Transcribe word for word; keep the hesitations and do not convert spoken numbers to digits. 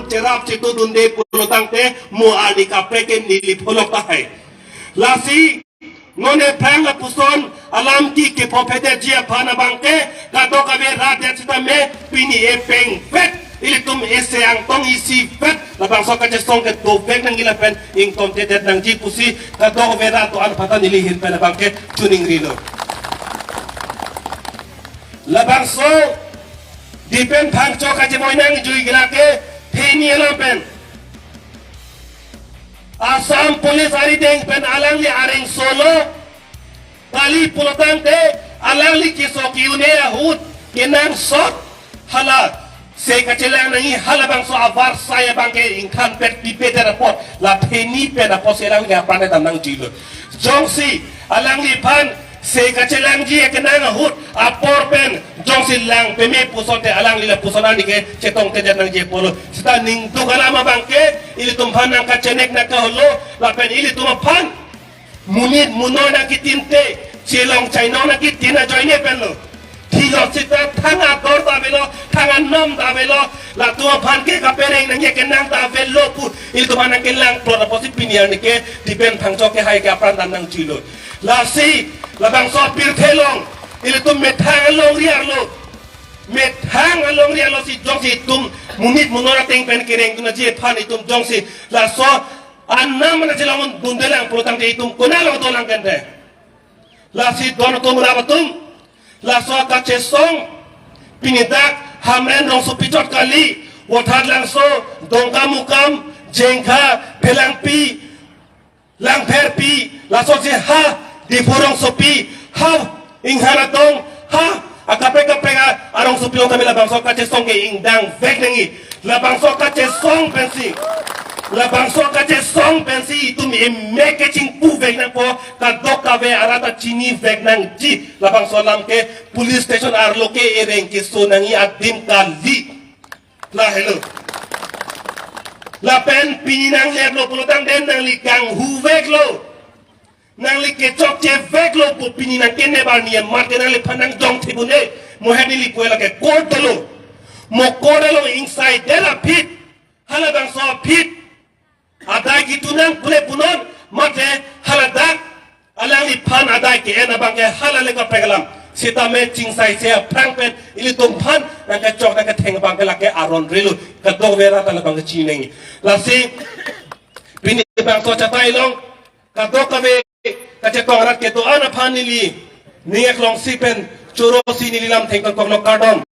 cherap chetudunde pulotangte mo arni kaprek ke neli pholok tahai. Lasi non ephrang lapuson alam ke kepho phedet ji aphan abangke kadokave rat det sitame pini epeng vet ilitum ese angtong isi vet labangso kachesong ke dovek nangji lapen ingtontedet nangji pusi kadokave rat do-an aphanta neli ahin pen abangke chuning rilo. Labangso Dipen Phangcho kacheboi nangjui ke lake pheni alam pen Assam Police arideng pen alangli areng solo kali pulotangte alangli keso ke-un-e ahut kenangsot hala se kachelang nangji halabangso avarsai abangke ingthan pet pipet apot la pheni pen apotsi alangli apran dam nangjuilo. Jongsi alangliphan se kachelangji akenang ahut apor pen jongsi lang peme pusonte alangli lapuson arni ke chetongtedet nangji apotlo. Seta ningduk alam abangke ilitumphan nangkachenek nangkaholo lapen ilitum aphan monit monoi nangkitinte chelong chainong nangkitin ajoine penlo. Thilo seta thang ador ta avelo, thang anom ta avelo, latum aphan ke kapereng nangji akenang ta avelo pu ilitumphan nangkelangplot apotsi pini arni ke Dipen Phangcho ke hai ke apran dam nangjuilo. Lasi labangso apirthe along ilitum methang alongri arlo, methang alongri arlo si jongsi itum monit monoi ateng pen kerengdun aji aphan itum jongsi laso anam mana chelong dundelang pulotangte itum konat along dolang kente. Lasi don atum rap atum, laso kachesong pini dak Hamren rongsopi chot kali, Vothatlangso, Dongkamukam, Jengkha, Phelangpi, Langpherpi, laso si ha Diphu rongsopi, ha Inghan Atong, ha akaprek kaprek a arongsopi along tame labangso kachesong ke ingdang vek nangji. Labangso kachesong pensi, labangso kachesong pensi itum emek kechingpu vek nangpo, kadokave arat ta chinivek nangji. Labangso alam ke police station arlo ke ereng keso nangji adim kali. Lahelo. Lapen pini nangleplo pulotangte nangli kanghuveklo, nangli kechokcheveklo pu pini nangkenep arni amat ke nangliphan nangjongthip un-e. Mo hedi li puela ke court dolo. Mo court along ingsai dela phit, halabangso phit adai kitu nang pule punon, mate haladak alangliphan adai ke-en abangke hala le kaprek alam. Sitame chingsaise aphrang pen ilitumphan nangkechok nangketheng abangke lake aron rilo, kadokave rat ta labangke chiningje. Lasi pini bangso chatai along kadokave kachetong rat kedo-an aphan neli ning eklongsi pen chorosi neli lam thengtong koklo, kardom.